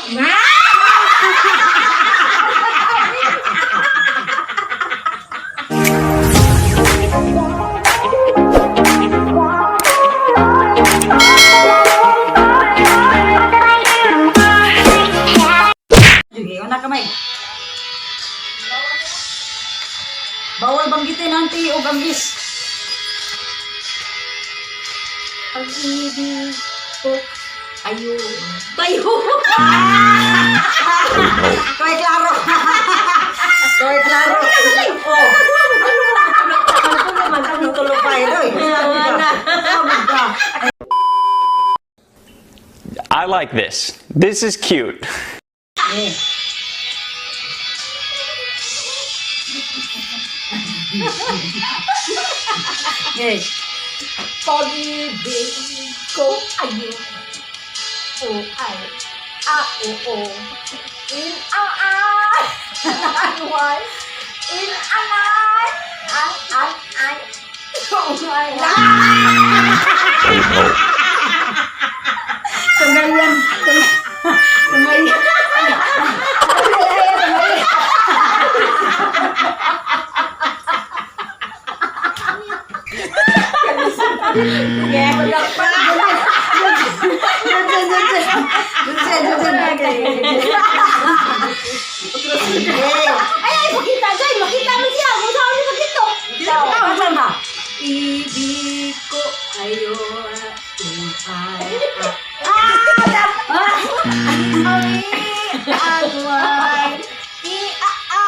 Sige, una kamay. Bawal banggitin ang T o ang is. Pag-ibig ko ayo. Tayo. Koy klaro. Koy klaro. Oh. Ang tulo pa ito eh. Sabi ka. I like this. This is cute. Eh. Eh. Pag-ibig ko ayo. O ay. A o o. In ang ay. Anway. In ang ay. Ang ang ay. O ay. Tunggayan. Tunggayan. Ay, ay, makita, Jay. Makita mo siya. Kung saan mo makita. Ibig ko ayo. In ay. Ah! Ay, anway. I a a.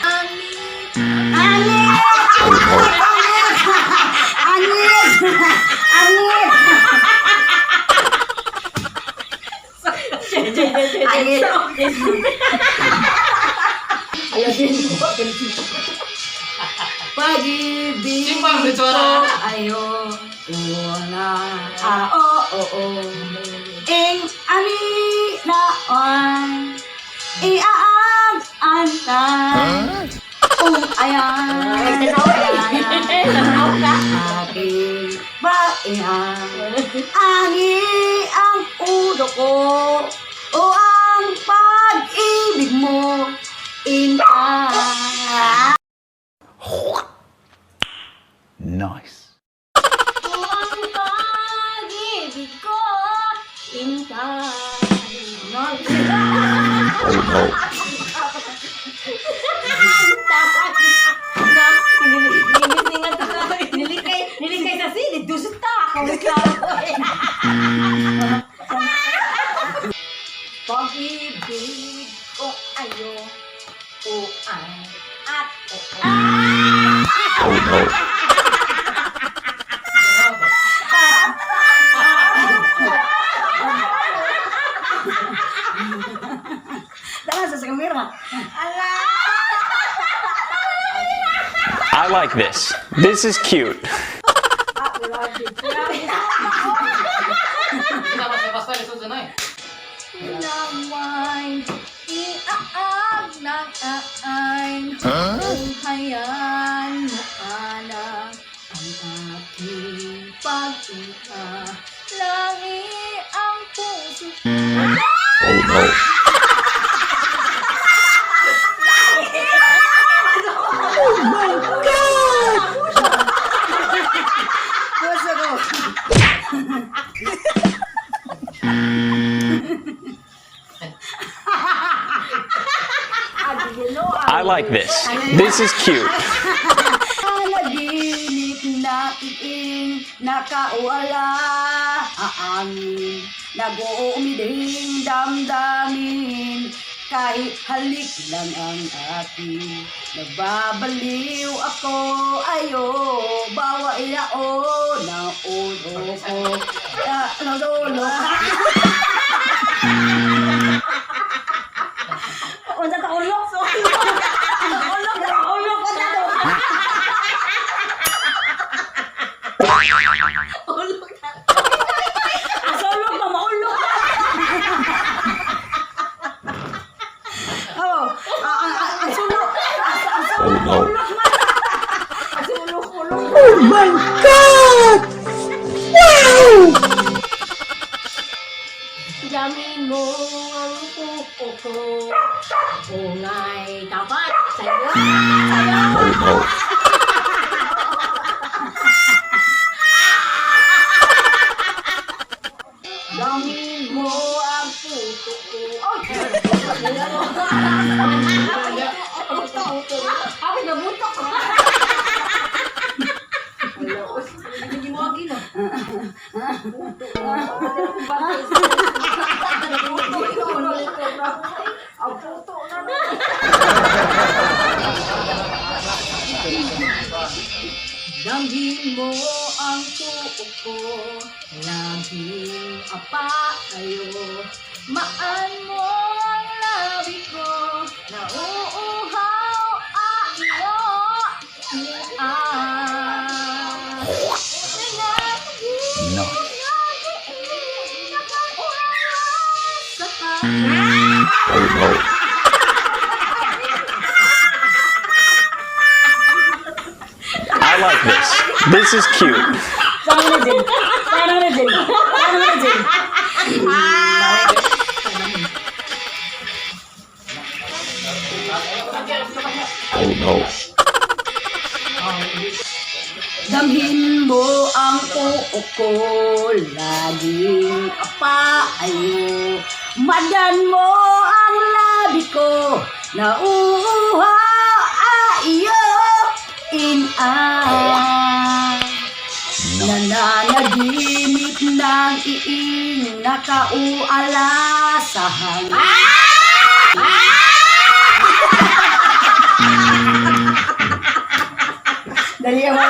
Ani. Pag-ibig ko ayo una a o o o ing ani na on i a ag antay ung ayan aking baian angi ang ulo ko o ang pag-ibig mo inta. Nice. Ang pag-ibig ko, intay. Oh no. Nilikay, nilikay sa silid, dusot ta ako. Pag-ibig ko ayo, o ay, at o o. Oh no. Tara sa kamera. I like this. This is cute. Lamay, iaag ng aay, Tunghayan mo anak ang aking pag-iha. Langi ang puso ko. Oh no. Puso ko. I like this. This is cute. Naginip na iing nakawala aangin nag-uumiding damdamin kahit halik lang ang aking nagbabaliw ako ayo bawa iyao na ulo ko na ulo. Unsa ta ulok so ulok ulok unsa to. Asolog ba maulok? Oh, ang sulok. Ang Oh sulok no. maulok man. Ang sulok-ulok. Oh my God! Wow! mo ang puso ko. Ungay tapat sa'yo. Oh no. Damhin mo ang puso ko. Ay! Ako nabutok. Hindi mo agi na. Ang puto na. Damhin mo ang puso ko, laging apaayo. Maan mo ang labi ko, nauuhaw ayo. Ah. Nice. Oh no. I like this. This is cute. Sama na din. Sama na din. Sama na din. Oh no. Damhin mo ang oo ko, laging apaayo. Madan mo ang labi ko, nauuha iyo. In-a. Nice. Nananaginip ng iing nakauala sa hangin. Dali ako.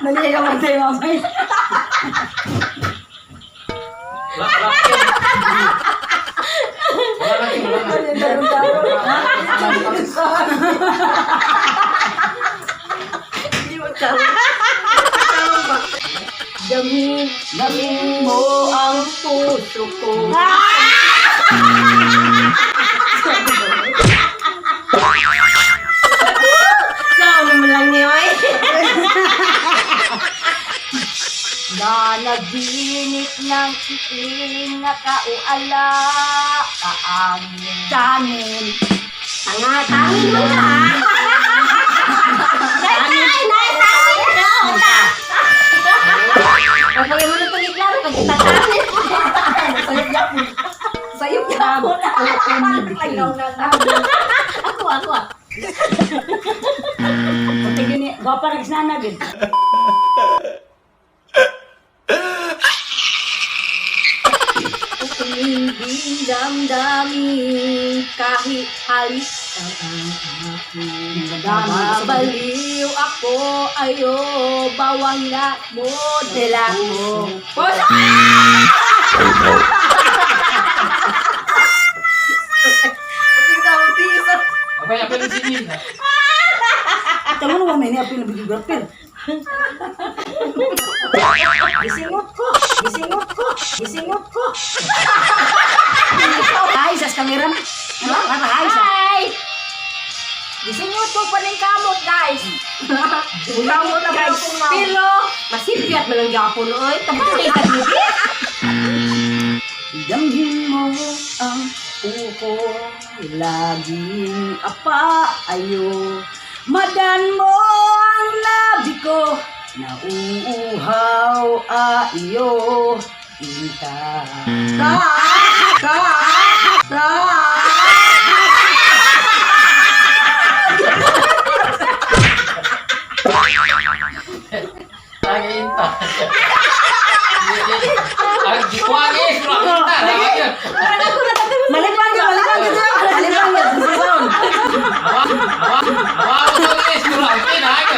Dali ka matay mamay. Damhin, damhin mo ang puso ko. Sama mo lang niyo ay. Nanaginip ng iing nakauala kaangin. Tangin. Tanga, tangin mo na. Nay, nay, tangin na. Ota. Kapag mo nang pagitlan, pagkitatangin. Sayop na po. Sayop na po. Ako, ako. Ah. Pati gini, gwapa rin sana gid. Hindi damdamin kahit halis ang aking. Nababaliw ako ayo bawang na mo dela mo. Oh no. Abay, apel yung singil. Tama na ba may niapil na videographer? Gisingot ko, gisingot ko, gisingot ko. Ay, sa kamera na. Ano? Ay, sa. Hi! Gisingot ko pa rin kamot, guys. Kamot na Guys, pero masipyat man lang gapon oy. Tapos na isang Damhin mo ang uko, laging apaayo. Madan mo ang labi ko, nauuhaw aiyo. Ita. Ta! Ta! Ta! Tagayin ta. Ang gikuan eh. Surakita. Lagi. Malipang ka, malipang ka, malipang ka. Malipang. Awa, awa, awa ko to eh. Surakita. Lagi.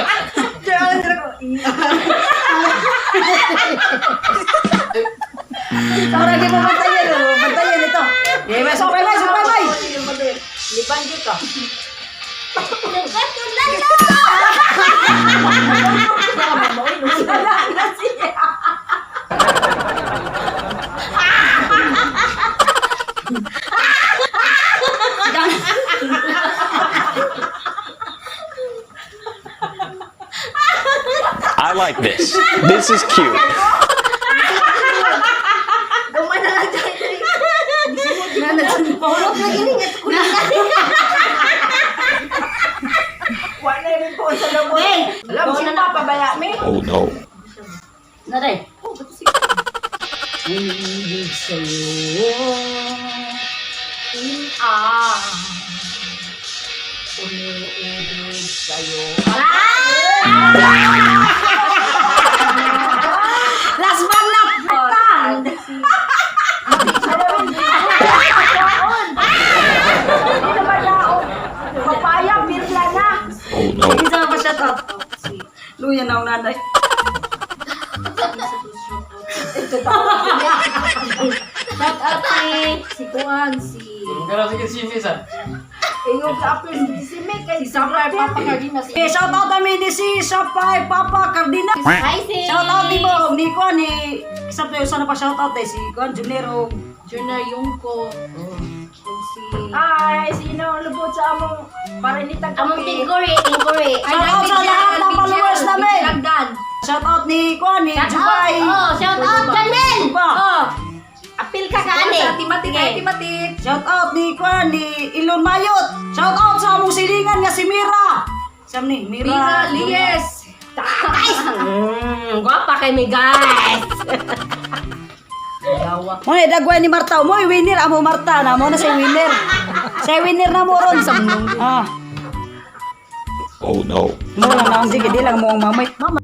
Tara, di mo bantayan, oh. Bantayan ito. Eh, bye, so, bye, bye, so, bye, bye. Lipan dito. Wala na siya. I like this. This is cute. Ini nga kulit. Wala rin po sa lubot. Alam, sino pabaya mi? Oh no. Naday. Ibig sa'yo. Ah. Umiibig sa'yo. Last one na. Tan. Hindi na ba daon? Papaya, birla na. Oh no. Isa pa siya to. Luya na ang nanay. Shout out si Kuan, si Pero sige, si Misa. Ingog ka apil si Mick kay si Sapphire Papa Cardinal. Eh, shout out kami ni si Sapay Papa Cardinal. Hi sis. Shout out ni mo, ni Kuan ni isa pa sana pa shout out eh si Kuan Junior o Junior Yungko. Kung si Ay, sino ang lubot sa among parinitag Among Tingkuri, Tingkuri. Shout out sa lahat ng followers namin. Lagdan. Shout out ni Kuan ni Shout out. Jubay. Oh, shout out Janel. Juba. Oh. Apil ka kaani. Timati Sige. Timati. Shout out ni Kuan ni Ilon Mayot. Shout out sa among silingan nga si Mira. Sam ni Mira. Mira Lies. Guys. Gwapa kay mi guys. Mo ni dagway ni Marta. Mo winner amo Marta na mo na si winner. Sa winner na mo ron. Ah. Oh no. Mo lang naong sige di lang mo ang mamay. Mama.